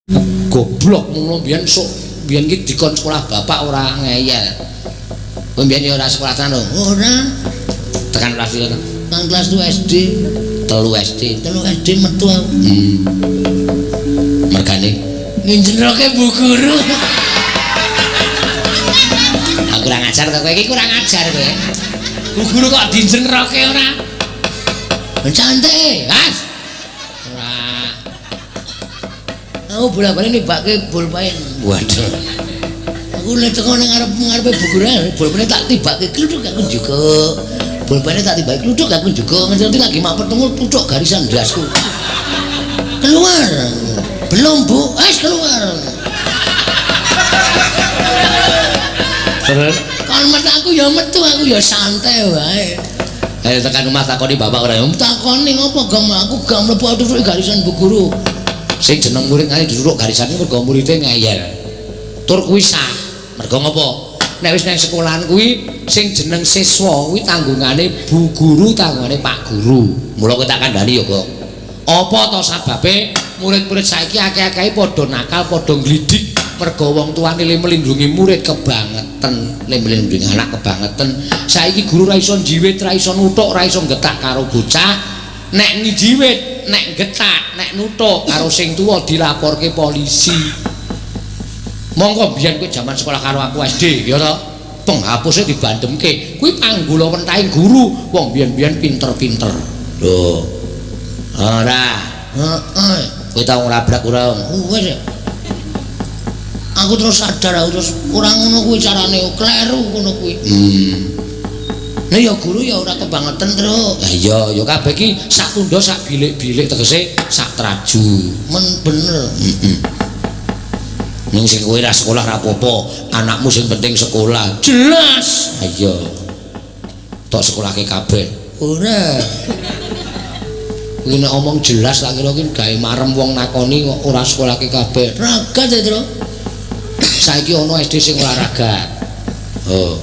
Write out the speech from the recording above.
Goblok ngono biyen sok biyen ki dikon sekolah bapak ora ngeyel. Kowe biyen ya ora sekolah tenan lho. Ora. Tekan kelas piro to? Tekan kelas 2 SD. 3 SD. 3 SD metu aku. Mergane nginjenroke Bu Guru. Aku kurang ajar to kowe iki, kurang ajar kowe. Bu Guru kok dinjenroke ora? Cantik, Mas. Ora. Aku bola-bali nibake bolpen. Waduh. Aku nek teko ning ngarep-ngarepe Bu Guru, bolpene tak tibake kluthuk aku njukuk. Bolpene tak tibake kluthuk aku njukuk. Ngerti lagi mak petungul kluthuk garisan ndasku. Keluar. Belum, Bu. Wis keluar. Terus kon metu aku ya metu, aku ya santai wae. Ayo tekan omah takoni bapak ora? Takoni ngopo gam aku gak mlebu tutuk garisan Bu Guru. Sing jeneng murid ngene ditutuk garisan iki mergo muride ngeyel. Tur kuwi sah. Mergo ngopo? Nek wis nang sekolahan kuwi sing jeneng siswa kuwi tanggungane Bu Guru, tanggungane Pak Guru. Mula kowe tak kandhani ya, Gong. Apa to sababe murid-murid saiki akeh-akehe padha nakal, padha nglidik mergo wong tuane le melindungi murid kebangetan, le melindungi anak kebangetan. Saiki guru ra iso njiwit, ra iso nuthuk, ra iso nggetak karo bocah. Nek njiwit, nek nggetak, nek nuthuk karo sing tuwa dilaporke polisi. Monggo biyen kowe jaman sekolah karo aku SD, ya to? Penghapuse dibandemke. Kuwi panggula wentahe guru, wong biyen-biyen pinter-pinter. Lho. Ora. Heeh. Kowe tau nglabrak ora? Wis. Aku terus sadar, aku terus ora ngono kuwi carane, kleru ngono kuwi. Nah ya guru ya ora kebangetan, Truk. Lah iya, ya kabeh iki sak tundha sak bilik-bilik tegese sak traju. Men bener. Heeh. Ning sing kowe ora sekolah ora apa-apa, anakmu sing penting sekolah. Jelas. Ha iya. Tok sekolahke kabeh. Ora. Kuwi nek omong jelas tak kira ki gawe marem wong nakoni kok ora sekolahke kabeh. Ragat ya, Truk. Saiki ana SD sing olahraga. Oh.